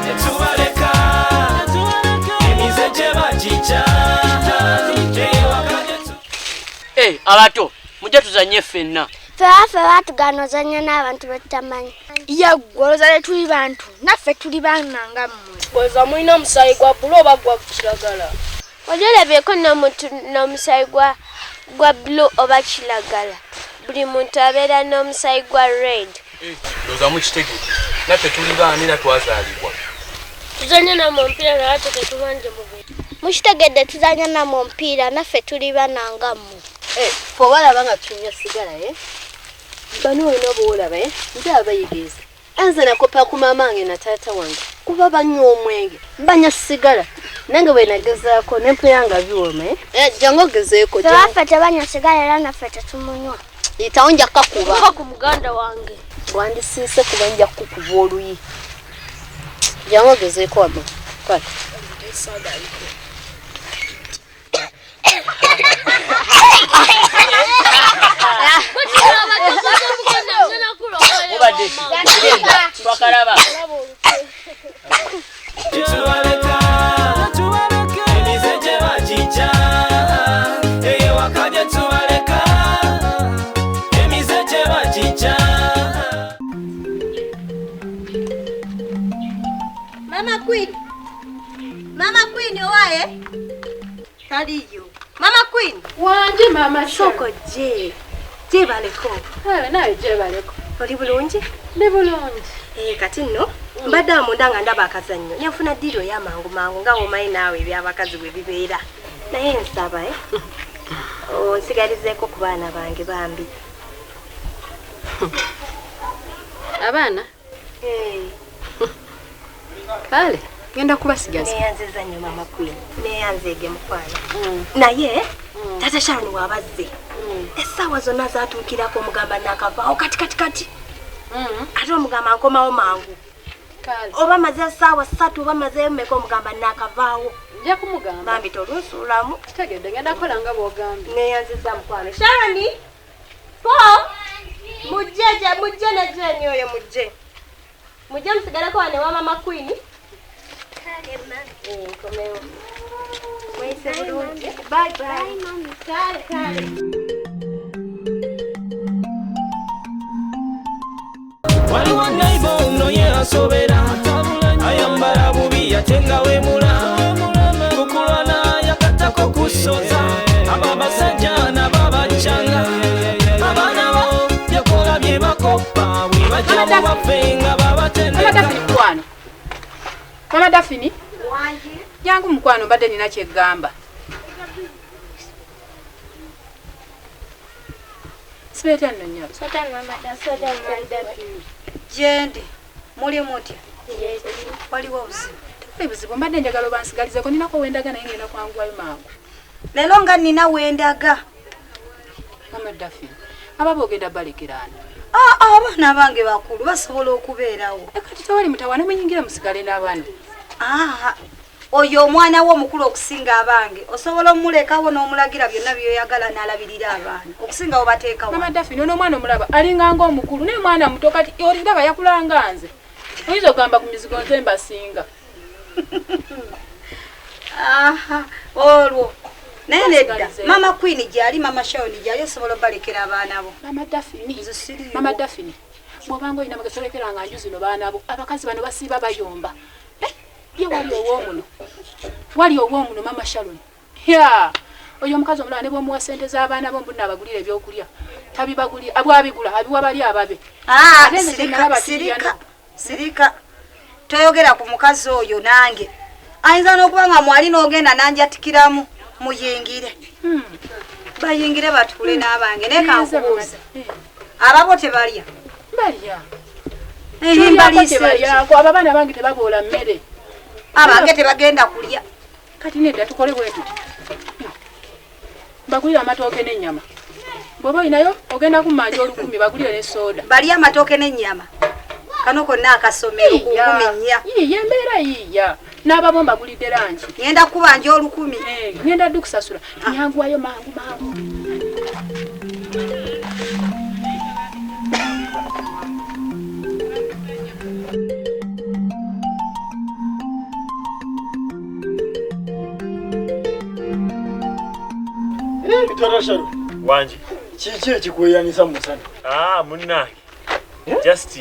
Tetubaleka emize gye bagijja. Eh, abato mujje tuzanye ffenna. Ffe baffe baatugaana ozannya n'abantu betutamanyi. Yaggwe olowooza tetuli bantu? Naffe tuli baana nga mmwe. Bweza mulina omusaayi gwa bbulu oba gwa kiragala? Oli olabyeko n'omuntu n'omusaayi gwa gwa bbulu oba kiragala? Buli muntu abeera n'omusaayi gwa red. Eh, ndowooza mukitegedde naffe tuli baana era twazaalibwa. Tuzannya nammwe omupiira naye ate tetubanja mubiri. Mukitegedde tuzannya nammwe omupiira naffe tuli baana nga mmwe. Eh, ffe obalaba nga tunywa sigala eh? Bano olina obuwolaba eh? Nze abayigiriza. Nze nakopa ku maama wange na taata wange kuba banywa omwenge, banywa sigala. Nange bwe nagezaako ne mpulira nga biwooma eh? Eh, jangu ogezeeko. Ffe baffe tebanywa sigala era naffe tetumunywa. Yitawo nja kukakuba. Nva ku muganda wange. Wandisiise kuba nja kukukuba oluyi. Jangu ogezeeko wamma. Kwata. Mubadde ki? Genda, twakalaba. Tetubaleka emize gye bagijja eyo ewaka gye tubaleka emize gye bagijja. Mama Queen. Mama Queen owaye? Taliyo. Mama Queen. Wangi mama. Soko je. Je baleko. Nawe nawe je baleko. Oli bulungi? Ndi bulungi. Eh, kati nno mbadde awo munda nga ndaba akazannyo ne nfuna ddiiro ey'amangu mangu nga womanyi naawe eby'abakazi bwe bibeera. Naye nsaba eh, onsigalizeeko ku baana bange bambi. Abaana? Eh. Kale ngenda kubasigaza. Neeyanziza nnyo mama Queen. Neeyanzeege mukwano. Naye taata Sharon w'abazze essaawa zonna zaatuukirako omugamba naakavaawo kati kati kati. Ate omugamba nkomawo mangu. Kale. Oba maze essaawa ssatu oba mazeeyo mmeka omugamba naakavaawo. Nja kumugamba. Bambi tolunsuulamu. Kitegedde ngenda kukola nga bw'ogambye. Neeyanziza mukwano. Sharon! Paul! Mujje je mujje ne Jane oyo mujje. Mujje musigaleko wano ewa mama Queen. Eh, nkomewo. Mweyise bulungi. Bye bye. Kale kale. Waliwo neighbor ono ye asobera ayambala bubi ate nga wemula kukulwana yakatako kusoza abo abasajja nabo abakyanga abaana bo byakola bye bakoppa bwe bajja mu baffe nga Mama babatendeka. Daphne mukwano. Mama Daphne. Jangu mukwano mbadde nina kye ggamba. Sibeeta nno nnyabo. Gyendi muli mutya? Waliwo obuzibu? Tewali buzibu mbadde njagala obansigalizeko ninako wendaga naye ngenda kwanguwayo mangu. Leero nga nina wendaga. Mama Daphne, ababa ogenda balekera ani? Ah, abaana bange bakulu basobola okubeerawo. E kati tewali mutawaana muyingira musigale n'abaana. Ah, oyo omwana wo omukulu okusinga abange osobola omulekawo n'omulagira byonna by'oyagala n'alabirira abaana okusinga obateekawo. Mama Daphne ono omwana omulaba alinga ng'omukulu naye mwana muto kati oliraba yakulanga nze. Oyinza okugamba ku mizigo nze mbasinga. Aha, olwo naye nedda Basigalizeeyo. mama Queen gyali mama Sharon gyali osobola obalekera abaana bo. Mama Daphne. Nze siriiwo. Mama Daphne, bw'obanga olina amagezi tolekeranga nju zino baana bo. Abakazi bano basiiba bayomba. Eh, ye wali ow'omuno. Wali ow'omuno Mama Sharon. Ya! Oyo omukazi omulala ne bw'omuwa ssente z'abaana bo mbu nno abagulira ebyokulya. Tabibagulira, bw'abigula abiwa bali ababe. Ah, Ate nze kye sirika nalaba kirya sirika sirika toyogera ku mukazi oyo nange Ayinza n'okuba nga mwali n'ogenda n'anjatikiramu muyingire. Bayingire batuule n'abange naye kankubuuza. Ababo tebalya? Balya. Tebalyako, abo abaana bange tebaboola mmere. Abange tebagenda kulya. Kati nedda tukole bwe tuti. Bagulire amatooke n'ennyama. Bw'oba olinayo ogenda kummanja 1000 bagulire ne soda. Balya amatooke n'ennyama. Kano konna akasomero ku 14. Yiiya embeera yiiya. N'ababo mbagulidde langi. Ngenda kubanja 1000. Ngenda ddi kusasula. Nyanguwayo mangu mangu. Tata Wangi. Kiki ekikweyanisa mu musana? Munnange. Just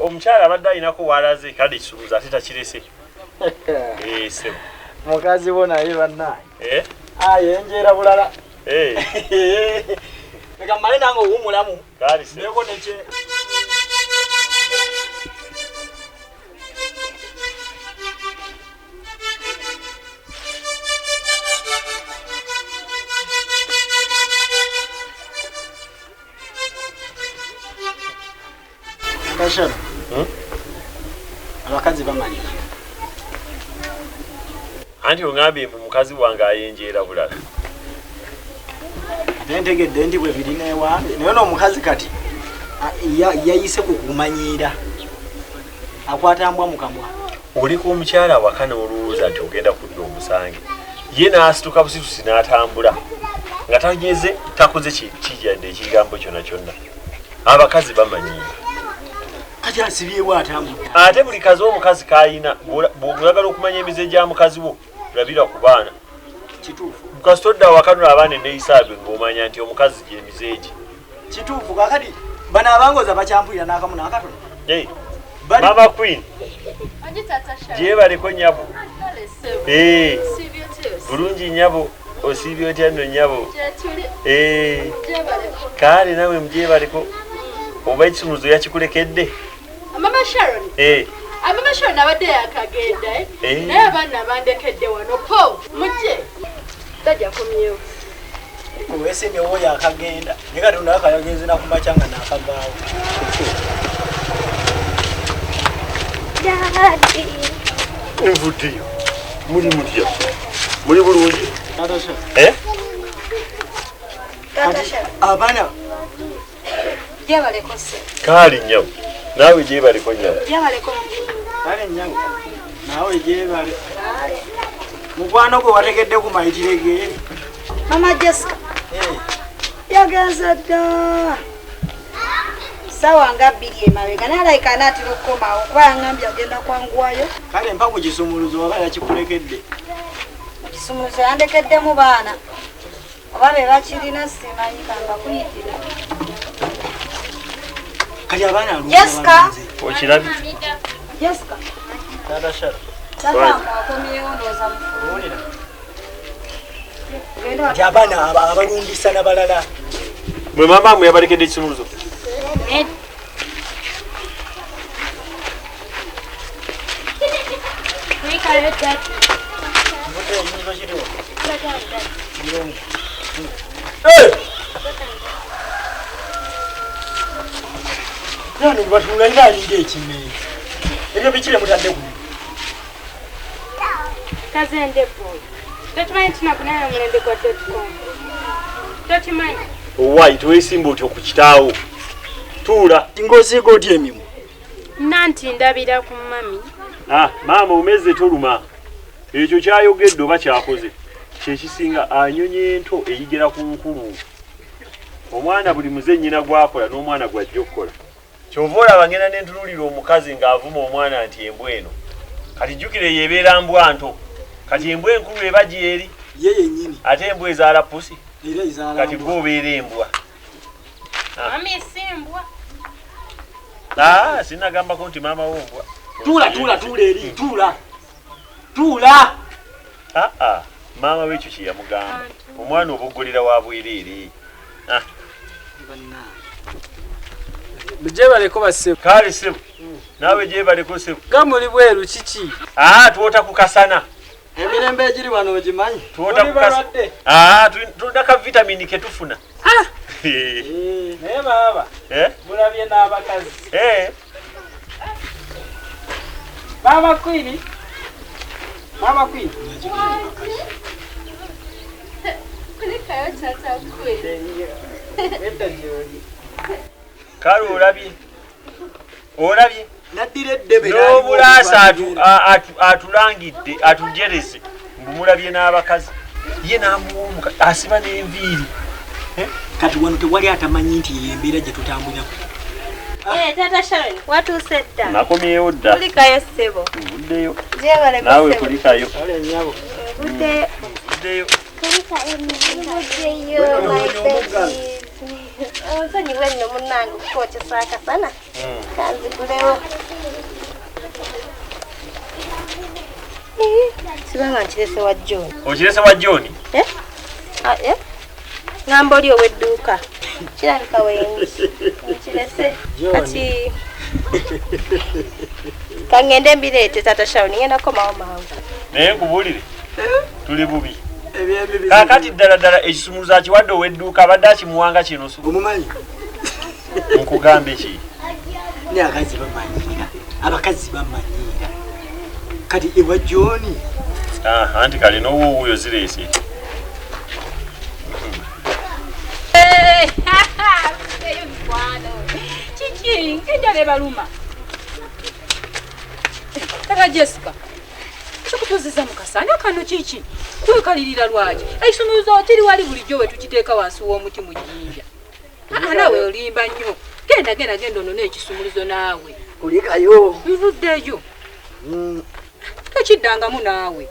omukyala abadde alinako walaze kale ekisumuzo ate takirese. Sebo. Mukazi wo naye bannange. Ayenjeera bulala. Leka mmale nange owummulamu. Kale sebo. Ndeeko nekye. Tasharo. Abakazi bamanyi. Anti ongambye mbu mukazi wange ayenjeera bulala. Ate ntegedde nti bwe birina ewange naye n'omukazi kati yayise ku kumanyiira. Akwata mbwa mu kamwa. Oliko omukyala awaka n'olowooza nti ogenda kudda omusange. Ye n'asituka busitusi n'atambula. Nga tanyeze takoze kijjadde ekigambo kyonna kyonna. Abakazi bamanyiira. Kati asibyewo atambudde. Ate buli kazi omukazi k'ayina bw'oyagala okumanya emize gya mukazi wo labira ku baana. Kituufu. Kasita odda awaka n'abaana enneeyisaabwe ng'omanya nti omukazi gy'emize gye. Kituufu kaakati bano abangoza bakyampulira n'akamu n'akatono. Mama Queen. Gyebaleko nnyabo. Bulungi nnyabo osiibye otya nno nnyabo. Kale nawe mugyebaleko. Oba ekisumuzo yakikulekedde. Mama Sharon. Mama Sharon abadde yakagenda naye abaana bandekedde wano po mujje. Dadi akomyewo. Weesimyewo yakagenda naye Katonda akayagenze nakumakya nga n'akavaawo. Daddy. Nvuddeyo. Muli mutya? Muli bulungi? Tata Sharon. Abaana Gyebaleko ssebo. Kale nnyabo. Naawe gyebaleko nnyabo. Gyebaleko. Kale nnyabo. Naawe gyebale. Mukwano gwe wategedde ku mayitire ge. Mama Jessica. Yagenze dda. Ssaawa nga 2 emabega naye alabika anaatera okukomawo kuba yangambye agenda kwanguwayo. Kale mpa ku kisumuluzo oba yakikulekedde. Mu kisumuluzo yandekeddemu baana. Oba be bakirina simanyi kambakuyitira. Kati abaana alungi. Jessica. Okirabye? Jessica. Tata Sharon. Tata akomyewo ndowooza mufulumye. Kati abaana abalungisa n'abalala. Mwe maama mwe yabalekedde ekisumuluzo. Nani batula ina alinga ekimere. Ebyo bikire mutadde ku. Kazende boy. Tokimanyi nti nakunaya omulembe gwa .com. Tokimanyi. Owaayi teweesimba otyo ku kitaawo. Tuula. Ng'osiiga otya emimwa? Nanti ndabira ku mami. Maama omezze toluma. Ekyo kyayogedde oba kyakoze kyekisinga anyonya ento eyigera ku nkulu. Omwana buli muze nnyina gw'akola n'omwana gw'ajja okukola. Kyova olaba ngenda ne ntunuulira omukazi ng'avuma omwana nti embwa eno. Kati jjukira eyo ebeera mbwa nto. Kati embwa enkulu eba gy'eri. Ye yennyini. Ate embwa ezaala pusi. Era ezaala. Kati gwe obeera embwa. Mami si mbwa. Sinnagambako nti maama wo mbwa. Tuula tuula tuula eri tuula. Tuula. Maama we ekyo kye yamugamba. Omwana oboggolera wa bwereere. Gyebaleko bassebo. Kale ssebo. Naawe gyebaleko ssebo. Gamuli bweru kiki? Tuwota ku kasana. Emirembe egiri wano ogimanyi. Tuwota ku kasana. Tulina ka vitamini ke tufuna. Naye baaba. Mulabye n'abakazi. Mama Queen. Mama Queen. Kulikayo tata Queen. Kale olabye. Olabye. Naddira eddebe n'obulaasa atulangidde atujereze mbu mulabye n'abakazi. Ye n'amuwa omukazi asiba n'enviiri. Kati wano tewali atamanyi nti y'embeera gye tutambulirako. Tata Sharon, watuuse dda. Nakomyewo dda. Kulikayo ssebo. Nvuddeyo. Gyebaleko Naawe ssebo. kulikayo. Kale nnyabo. Nvuddeyo. Nvuddeyo. Kulikayo, nvuddeyo, my babies. Onsonyiwe nno munnange okukwokesa akasana. Kanzigulewo. Sibanga nkirese wa John. Okirese wa John? Ngamba oli ow'edduuka. Kirabika wengi. Nkirese. Kati kangende mbireete Tata Sharon, ngenda kukomawo mangu. Naye nkubuulire tuli bubi. Kaakati ddala ddala ekisumuluzo akiwadde ow'edduuka abadde akimuwanga kinusu. Omumanyi? Nkugambe ki? Naye abakazi bamanyiira. Abakazi bamanyiira. Kati ewa John. Anti kale n'owuuyo zireese. Kiki ng'enjala ebaluma. Tata Jessica, kikutuuziza mu kasana kano kiki? Kwekalirira lwaki? Ekisumuluzo kiri wali bulijjo we tukiteeka wansi w'omuti mu jjinja. Naawe olimba nnyo. Genda genda genda onone ekisumuluzo naawe. Kulikayo. Nvuddeyo. Tokiddangamu naawe.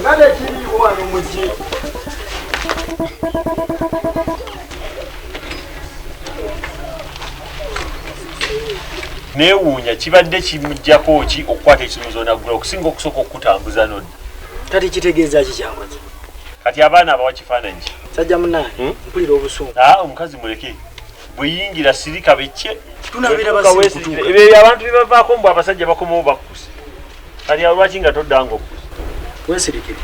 Nga tekiriiwo wano muggi. Neewuunya kibadde kimuggyako ki okukwata ekisumuluzo n'aggula okusinga okusooka okukutambuza n'odda. Kati kitegeeza ki kyakoze? Kati abaana abawa kifaananyi ki? Sajja munnange, mpulira obusungu. Omukazi muleke. Bwe yingira sirika becce. Tunabeera basiru kutuuka. Ebyo abantu bye bavaako mbu abasajja bakomawo bakkuse. Kati awo lwaki nga toddanga okkusa? Weesirikire.